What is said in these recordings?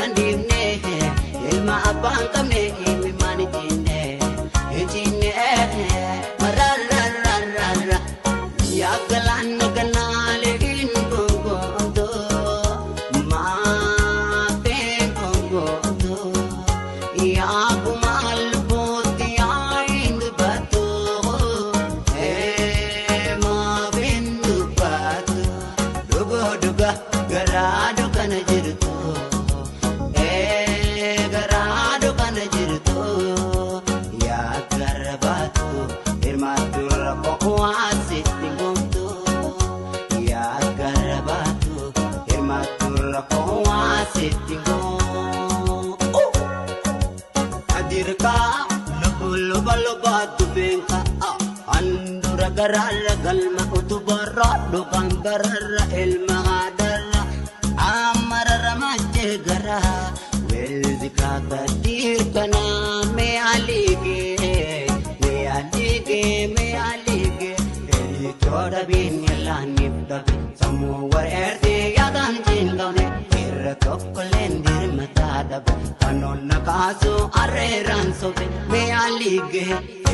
Nan dhiifne ilma abbaan qabne imimmaan ijjiinne ijjiinne marararararra yaa galaana ganaalee hin gongoonto maafee gongoonto yaa gumaal bootti yaa hin dubbattu maafee hin dubbattu dhugoo dhugaa garaa dukkana jirtu. Garaadho kana jirtu yaa gara baatu hirmaattu rakkoo asitti goomtu yaa gara baatu hirmaattu rakkoo asitti goomtu. Adirkaa luba luba dubeenka handura garaarra galma utubarra dhugaan bararra ilma haadharra amararra majjee garaa. Welzika kadir kana me alige me alige me alige eli choda bin yalanif dabe samu war erte yadan jingawne irra tokkoleen dirmata dabe kanonna kaasu arreeran sobe me alige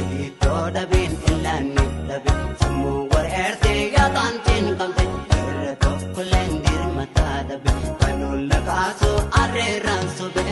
eli choda bin yalanif dabe samu war erte yadan jingawne irra tokkoleen dirmata dabe kanonna kaasu arreeran sobe.